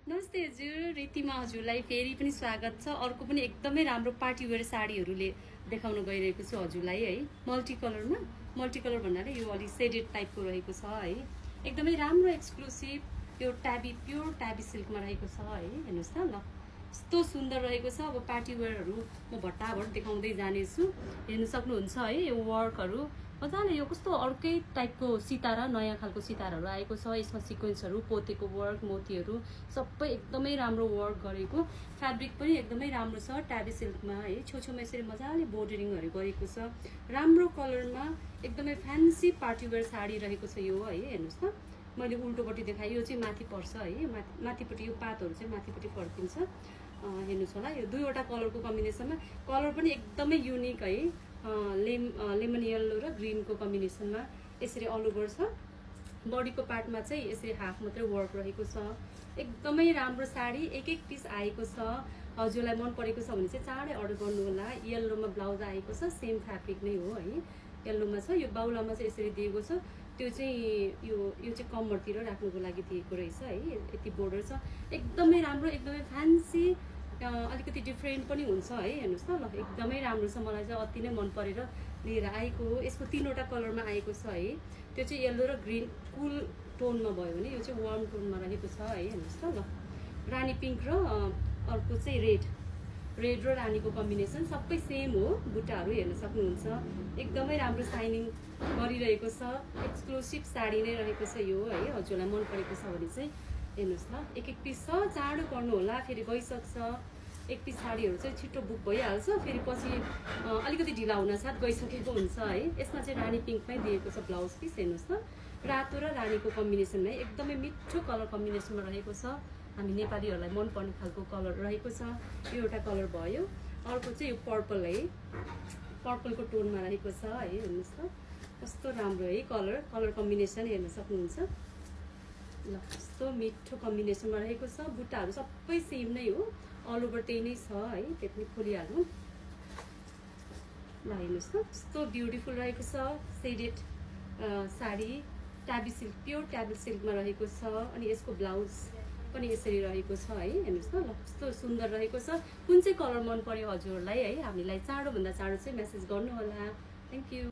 नमस्ते हजुर, रीतिमा हजुरलाई फेरि पनि स्वागत छ। अर्को पनि एकदमै राम्रो पार्टी वेयर साडीहरूले देखाउन गइरहेको छु हजुरलाई है। मल्टी कलरमा, मल्टी कलर भन्नाले यो अलिक सेडेड टाइपको रहेको छ है। एकदमै राम्रो एक्सक्लुसिभ यो प्योर ट्याबी सिल्कमा रहेको छ है। हेर्नुहोस् न ल, यस्तो सुन्दर रहेको छ। अब पार्टी वेयरहरू म भट्टाभट देखाउँदै जानेछु। हेर्नु सक्नुहुन्छ है, यो वर्कहरू मजाले, यो कस्तो अर्कै टाइपको सितारा, नयाँ खालको सिताराहरू आएको छ। यसमा सिक्वेन्सहरू, पोतेको वर्क, मोतीहरू सबै एकदमै राम्रो वर्क गरेको। फ्याब्रिक पनि एकदमै राम्रो छ ट्याबी सिल्कमा है। छेउछेउमा यसरी मजाले बोर्डरिङहरू गरेको छ। राम्रो कलरमा एकदमै फ्यान्सी पार्टी वेयर साडी रहेको छ यो है। हेर्नुहोस् न, मैले उल्टोपट्टि देखाएँ, यो चाहिँ माथि पर्छ है। माथिपट्टि यो पातहरू चाहिँ माथिपट्टि फर्किन्छ। हेर्नुहोस् होला, यो दुईवटा कलरको कम्बिनेसनमा, कलर पनि एकदमै युनिक है। लेमन येल्लो र ग्रिनको कम्बिनेसनमा यसरी अल ओभर छ। बडीको पार्टमा चाहिँ यसरी हाफ मात्रै वर्क रहेको छ। एकदमै राम्रो साडी, एक पिस आएको छ। हजुरलाई मन परेको छ भने चाहिँ चाँडै अर्डर गर्नु होला। येल्लोमा ब्लाउज आएको छ, सेम फ्याब्रिक नै हो है। येल्लोमा छ, यो बाउलामा चाहिँ यसरी दिएको छ। त्यो चाहिँ यो चाहिँ कम्मरतिर राख्नुको लागि दिएको रहेछ है। यति बोर्डर छ, एकदमै राम्रो, एकदमै फ्यान्सी, अलिकति डिफ्रेन्ट पनि हुन्छ है। हेर्नुहोस् न ल, एकदमै राम्रो छ। मलाई चाहिँ अति नै मन परेर लिएर आएको हो। यसको 3वटा कलरमा आएको छ है। त्यो चाहिँ येल्लो र ग्रिन कुल टोनमा भयो भने यो चाहिँ वार्म टोनमा रहेको छ है। हेर्नुहोस् न ल, रानी पिङ्क र अर्को चाहिँ रेड र रानीको कम्बिनेसन सबै सेम हो। बुट्टाहरू हेर्न सक्नुहुन्छ, एकदमै राम्रो साइनिङ गरिरहेको छ। एक्सक्लुसिभ साडी नै रहेको छ यो है। हजुरलाई मन परेको छ भने चाहिँ हेर्नुहोस् न, एक पिस छ, चाँडो गर्नु होला, फेरि गइसक्छ। एक पिस साडीहरू चाहिँ छिटो बुक भइहाल्छ, फेरि पछि अलिकति ढिला हुन साथ गइसकेको हुन्छ है। यसमा चाहिँ रानी पिङ्कमै दिएको छ ब्लाउज पिस। हेर्नुहोस् न, रातो र रानीको कम्बिनेसनमै एकदमै मिठो कलर कम्बिनेसनमा रहेको छ। हामी नेपालीहरूलाई मनपर्ने खालको कलर रहेको छ। यो एउटा कलर भयो। अर्को चाहिँ यो पर्पल है, पर्पलको टोनमा रहेको छ है। हेर्नुहोस् न, कस्तो राम्रो है कलर कम्बिनेसन हेर्न सक्नुहुन्छ ल। कस्तो मिठो कम्बिनेसनमा रहेको छ। बुट्टाहरू सबै सेम नै हो, अल ओभर त्यही नै छ है। त्यो पनि खोलिहाल्नु ल। हेर्नुहोस् न, कस्तो ब्युटिफुल रहेको छ। सेडेड साडी, ट्याबी सिल्क, प्योर ट्याबी सिल्कमा रहेको छ। अनि यसको ब्लाउज पनि यसरी रहेको छ है। हेर्नुहोस् न ल, कस्तो सुन्दर रहेको छ। कुन चाहिँ कलर मन पर्यो हजुरहरूलाई है, हामीलाई चाँडोभन्दा चाँडो चाहिँ मेसेज गर्नु होला। Thank you.